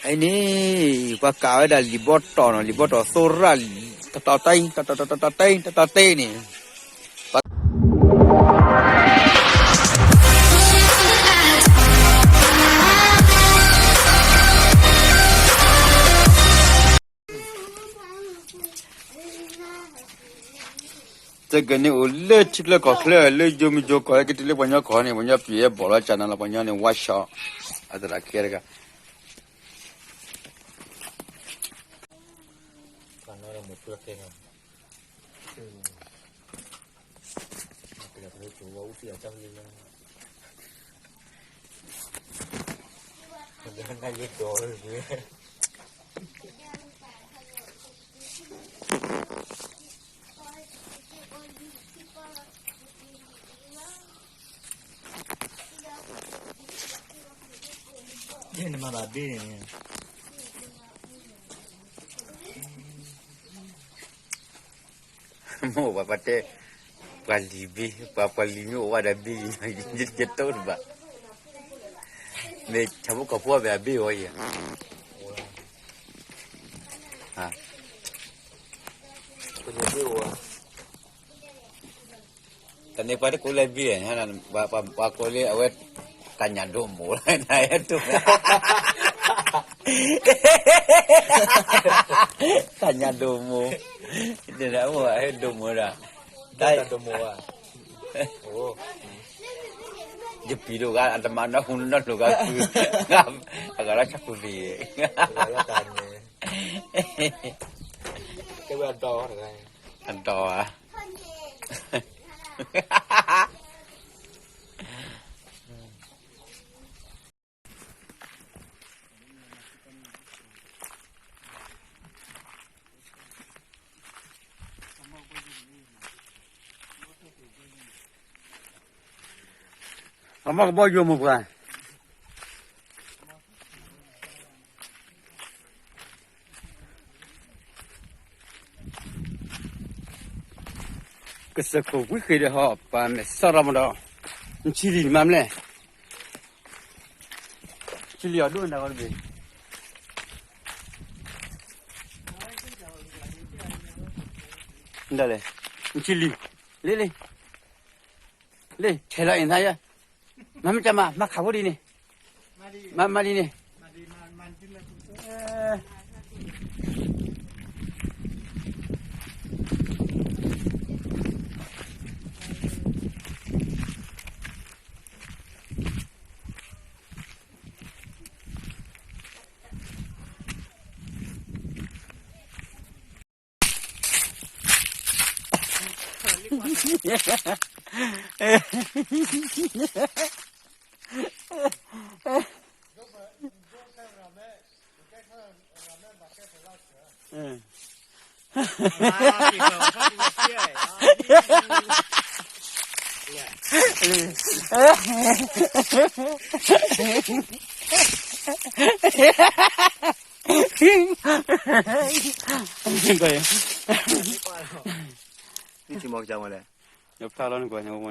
အံၤန့ၣ် ပှၤကးဝဲဒၣ်လံာ်ဘီတီၢ်နီၤ, လံာ်ဘီတီၢ်သိရၣ်, တတီၤတၢ်အံၤ, တတီၤတတီၤတတီၤတၢ်အံၤ, တတီၤတၢ်အံၤန့ၣ်, တဂၤန့ၣ်အိၣ်လၢထံချၢကီၢ်ချၢ လၢယိၤမံယိၤကီၢ် ဟဲက့ၤတုၤလၢပှၤကညီကီၢ်န့ၣ် ပှၤကညီပျံၤဟဲဘီၣ်လီၤကၢ်နၤလီၤ, ပှၤကညီန့ၣ် ဝါၡီၣ်, အသရၣ်ခဲတဂၤ နမၤဘၣ်ဘ့ၣ်န့ၣ် မ့ၢ်ပှၤပှၤတဲ, ပှၤလံၤဘ့ၣ်, ပှၤပှၤလံၤမ့ၢ်အိၣ်ဝဲဒီးဘ့ၣ်လံ, ယတိၢ်တဘၣ်, မ့ၢ်ဆၣ်ဖိကီၢ်ဖိအဘၣ်အဘ့ၣ်ဝဲယၤ, တၢ်န့ၣ်ပှၤတကိးလၢဘ့ၣ်, ပှၤကိးလၢအဝဲ တၢ်ညၣ်ဒိၣ်မိၢ်, နဟဲဒိၣ်, တၢ်ညၣ်ဒိၣ်မိၢ်, ဒိၣ်မိၢ်ဒီး, တၢ်ဒိၣ်မိၢ်, ယပျံၤဒိၣ်ဂၤ အတမၤနီၢ်ဟူနီၢ်လိၤဂၤ, အဂၤလၢဆၣ်ကူသံး, အတီၢ်ဧါ အမ့ၢ်ကဘီယူၤမိၢ်ပှၢ် ကစၢၢ်ခိၣ်ဝံဃ့ဒီးဟီ ပှၤမဲာ်စီၣ်ထီၣ်မဒီး, နဆံလံနမၤမလဲၣ်, ဆံလံအီၤဒိၣ်နၤဂီၢ်တဘ့ၣ်, ဒ်လဲၣ်, နဆံလံ, လ့လ့, လ့ ထဲးလီၤအံၤသးယဲ, မၤမ့ၢ်တၢ်မၤ မၤခးဖိဒ်န့ၣ်, မၤမၤဒ်န့ၣ် နထံၣ်မီၤကစၢ်မလဲၣ်, ယဖျါလီၤနကွၢ်န့ၣ်,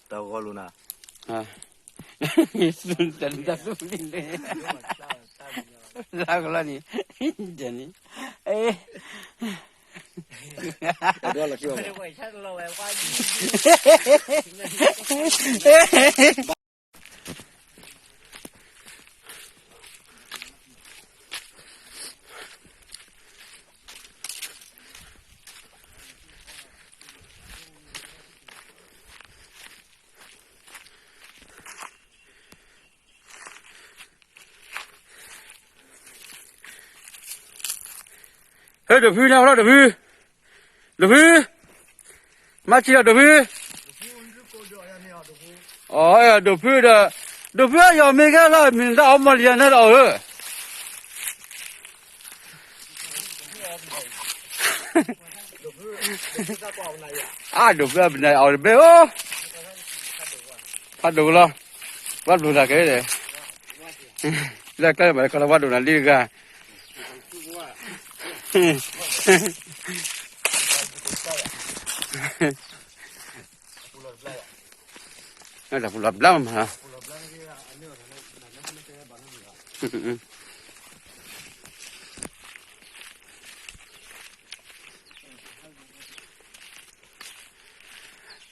တၢ်ဂီၤလိာ်နၤ, တၢ်သူၣ်လံန့ၣ်, လၢကလီန့ၣ်, ဒ်န့ၣ်, ဟဲ ဒိးဖု နၢ်ဟူလီၤ ဒိးဖု, ဒိးဖု, မၤဆံးလီၤ ဒိးဖု, အ ဒိးဖုဒီး, ဒိးဖုအယီၤမ့ၢ်ဂ့ၤလီၤ မ့ၢ်တၢ်အီၣ်မီၢ်လံယၤန့ၣ်ဒီးဧၢ အါ ဒိးဖုအပနၢ်အီၤတဘ့ၣ်ဧၢ, ဖးဒိၣ်လီၤ, ဘၣ်ဘျုးနၤကဲလဲၣ်, လၢကျဲမၤတခီလၢဘၣ်ဒိၣ်နၤလံတဂၤ, တၢ်ပူၤလီၤဘျါမး, အ အ အ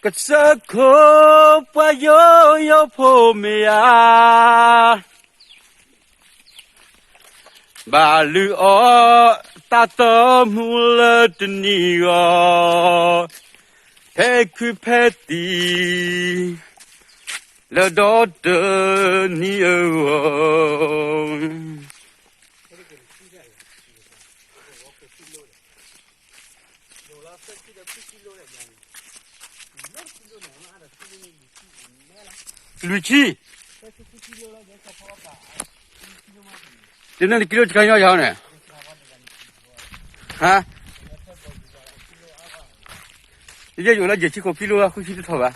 ကစၢၢ်ခိၣ်ပှၤယိယိဖိမ့ၢ်ဧါ, ဘၣ်လုၢ်အီၣ်တၢ်သၢမူလၢတနံၤဂီၢ်, ဖဲခုဖဲသံး လၢဒီတနံၤအဂီၢ်. လွံၢ်ဆံ, တနံၣ်တကံလိတခါညီယၤန့ၣ်, ဟါ, ယဲယအိၣ်လၢယဲၢ်ဆံဃိးကံလိလီၤ ဃုဆံတထီၣ်ဘၣ်,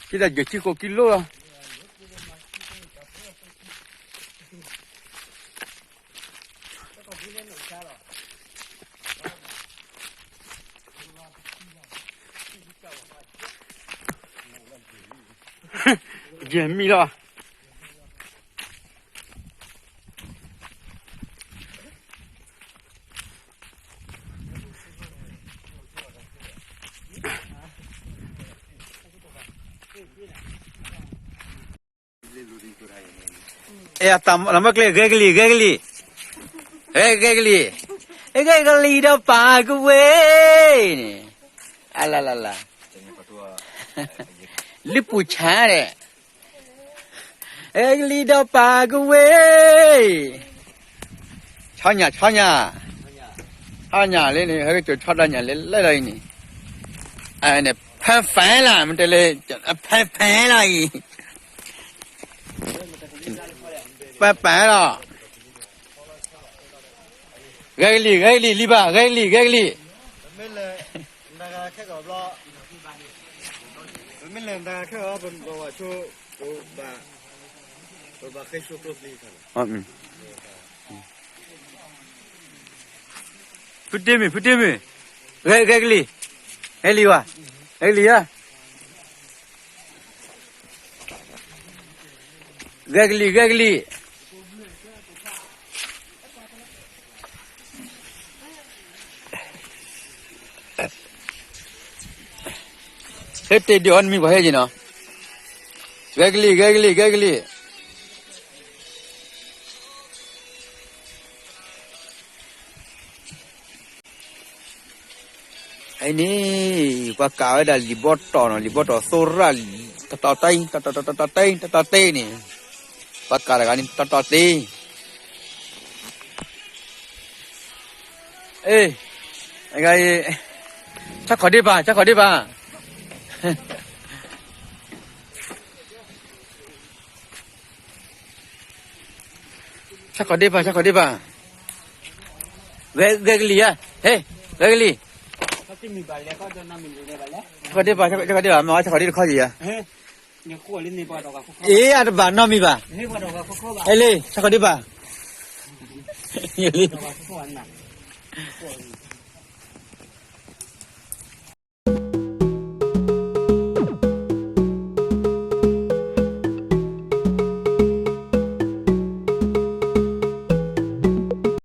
ယဲဒၣ်ယဲၢ်ဆံဃိးကံလိလီၤ. ယဲၢ်မံလီၤ. အဲ တၢ်မၤကျဲ ဂဲၤကလံၤ ဂဲၤကလံၤ, ဂဲၤကလံၤ, ဂဲၤကလံၤဒီးပာ်ကဝ့ၤန့ၣ်, အလလလ, လၢပူၤဆါဒီး, ဂဲၤကလံၤဒီးပာ်ကဝ့ၤ, ဆီညၣ် ဆီညၣ်, ဆီညၣ်လံန့ၣ် ဟဲက့ၤကၠိၤဆီဒီးညၣ်လဲၤလဲၤလီၤအံၤန့ၣ်, ဖဲဖဲလီၤ မ့ၢ်တဲလၢ ဖဲဖဲလီၤအံၤ, ပၢ်ပၢ်လီၤ, ဂဲၤကလံၤ ဂဲၤကလံၤ လံဘၣ် ဂဲၤကလံၤ ဂဲၤကလံၤ, ဖုတ့မုၢ် ဖုတ့မုၢ်, ဂဲၤ ဂဲၤကလံၤ, ဂဲၤကလံၤဘၣ်, ဂဲၤကလံၤဧါ, ဂဲၤကလံၤ ဂဲၤကလံၤ. ဟဲတ့ၢ်ဒုးအီၤနမံၤပှၤဟဲက့ၤနီၤ, ဂဲၤကလံၤ ဂဲၤကလံၤ ဂဲၤကလံၤ. အံၤန့ၣ် ပှၤကးဝဲဒၣ်လံာ်ဘီတီၢ်နီၤ, လံာ်ဘီတီၢ်သိရၣ်, တတီၤတံ, တတီၤတံ, တတီၤတံန့ၣ်, ပှၤကးတဂၤန့ၣ် တတီၤတံ. အ့, ဆၣ်ခီၣ်ဒ့ပၢ်, ဆၣ်ခီၣ်ဒ့ပၢ်. ဆၣ်ခီၣ်ဒ့ပၢ်, ဆၣ်ခီၣ်ဒ့ပၢ်, ဂဲၤကလံၤဧါ, ဟဲ, ဂဲၤကလံၤ, ဆၣ်ခီၣ်ဒ့ပၢ်, ဆၣ်ခီၣ်ဒ့ပၢ်, မ့ၢ်ဝဲဆၣ်ခီၣ်ဒ့တခီက့ၤဧါ. အ့ အတဘၣ်နီတမံၤဘၣ်. အ့လံ ဆၣ်ခီၣ်ဒ့ပၢ်, လံ.